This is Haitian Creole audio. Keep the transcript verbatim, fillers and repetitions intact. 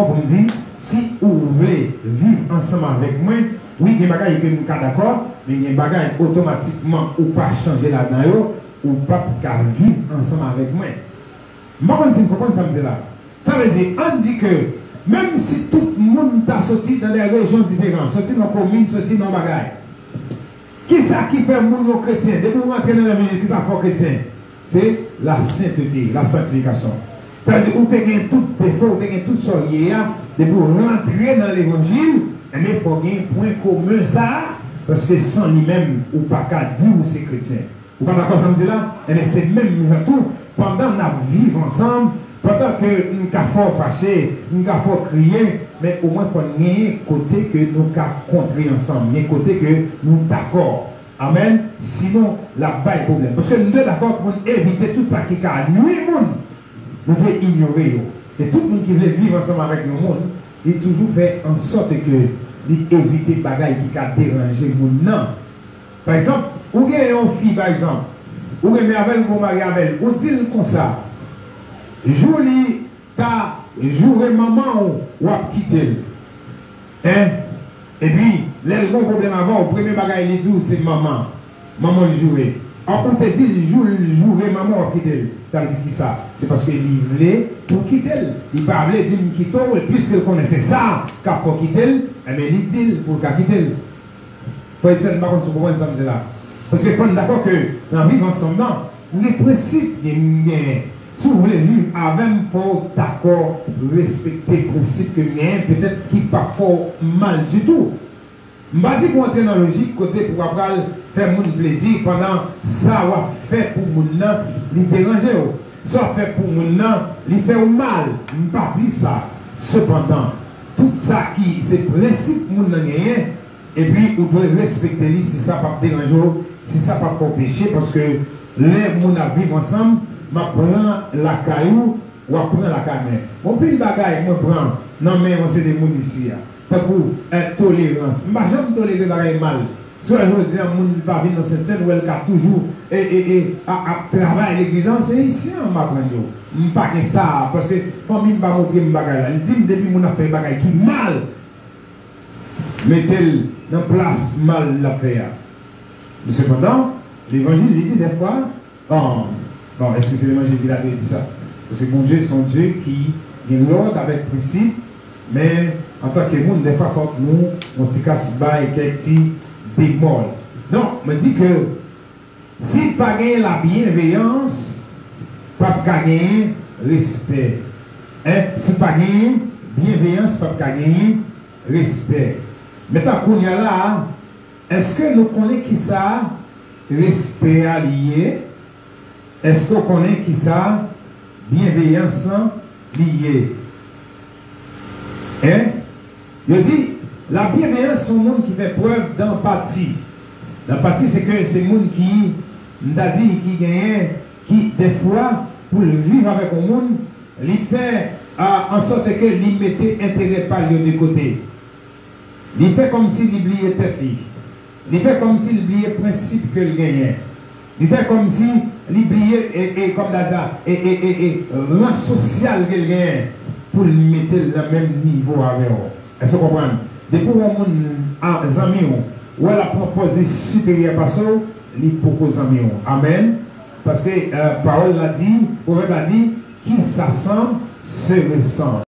pou m di, si ou vle viv ansanm avèk mwen, wi, gen bagay ke m ka dakò, men gen bagay otomatikman ou pa chanje ladan yo, ou p ap ka viv ansanm avèk mwen. M pa konn si n konprann sa m di la. Sa vle di, ann di ke menm si tout moun ta soti nan de rejyon diferan, soti nan komin, soti nan bagay, kisa ki fè moun yo kretyen? Depi w rantre nan levanjil, kisa fè w kretyen? Se la sentete, la santifikasyon. Sa vle di, ou te gen tout defo, ou te gen tout sa w ye a, depi w rantre nan levanjil, enben, fò gen pwen komen sa a, paske san li menm, ou pa ka di ou se kretyen. Ou pa dakò sa m di la? Enben, se menm jan tou, pandan n ap viv ansanm, pandan ke m ka fè w fache, m ka fè w kriye, men omwen fò n genyen kote ke nou ka kontre ansanm, gen kote ke nou dakò. Amèn. Sinon, l ap bay pwoblèm. Paske nou te dakò pou n evite tout sa ki ka nwi moun, nou dwe inyore yo. E tout moun ki vle viv ansanm avèk yon moun, li toujou fè ansòt ke li evite bagay ki ka deranje moun nan. Pa egzanp, ou gen yon fi, pa egzanp, ou renmen avè l, ou marye avè l, ou di l konsa, jou li ta joure manman w, w ap kite l. Hein? Epi, lè l gen yon pwoblèm avè w, premye bagay li di w se manman. Manman l joure. An, ou te di l jou l joure manman w ap kite l. Sa vle di kisa? Se paske li vle pou w kite l. Li pa vle di m kite w, e piske l konnen se sa k ap fè w kite l, enben li di l pou l ka kite l. Frè e sè, m pa konn si w konprann sa m di la. Paske fò n dakò ke nan viv ansanm nan, gen prensip, gen, gen, si w vle viv avè m, fò w dakò respekte prensip ke m genyen, petèt ki p ap fè w mal ditou. M pa di pou w antre nan lojik kote pou w ap pral fè moun plezi pandan sa w ap fè pou moun nan, li deranje w. Sa w ap fè pou moun nan, li fè w mal. M pa di sa. Sepandan, tout sa ki se prensip moun nan genyen, epi ou dwe respekte li si sa p ap deranje w, si sa p ap fè w peche, paske lè moun ap viv ansanm, m ap pran lakay ou, w ap pran lakay mwen. Gon pil bagay mwen pran nan men yon seri de moun isi a, tankou, eh, tolerans. M pa janm tolere bagay mal. Si w wè jodi a moun pa vin nan Sentsèn, ou wè l ka toujou, e, e, e, a, ap travay legliz la, se isi a m aprann yo. M pa gen sa, paske fanmi m pa montre m bagay la. Li di m depi moun ap fè bagay ki mal, mete l nan plas mal l ap fè a. Men sepandan, levanjil li di dèfwa, bon, bon, èske se levanjil ki ta dwe di sa? Paske Bondye se yon Dye ki gen lòd avèk prensip, men antanke moun, dèfwa fòk nou yon ti kas bay kèk ti bemòl. Donk, mwen di ke si pa genyen labyenveyans, p ap ka genyen respè. Hein? Si pa genyen byenveyans, p ap ka genyen respè. Mentnan kounye a la a, èske nou konnen kisa respè a li ye? Èske w konnen kisa byenveyans lan li ye? Hein? Yo di, labyenveyans se yon moun ki fè prèv d'anpati. Lanpati, se ke se moun ki, m ta di, ki genyen, ki, dèfwa, pou l viv avèk yon moun, li fè, a, ansòt ke li mete enterè pa l yo de kote. Li fè kòmsi li bliye tèt li. Li fè kòmsi li bliye prensip ke l genyen. Li fè kòmsi li bliye, e, e, kòm dada, e, e, e, e, ran sosyal ke l genyen pou l mete l nan menm nivo avè w. Èske w konprann? Depi w wè yon moun, a, zanmi w, wè l ap pran pòz li siperyè pase w, li poko zanmi w. Amèn. Paske, e, pawòl la di, pwovèb la di, qui s'assemble se ressemble.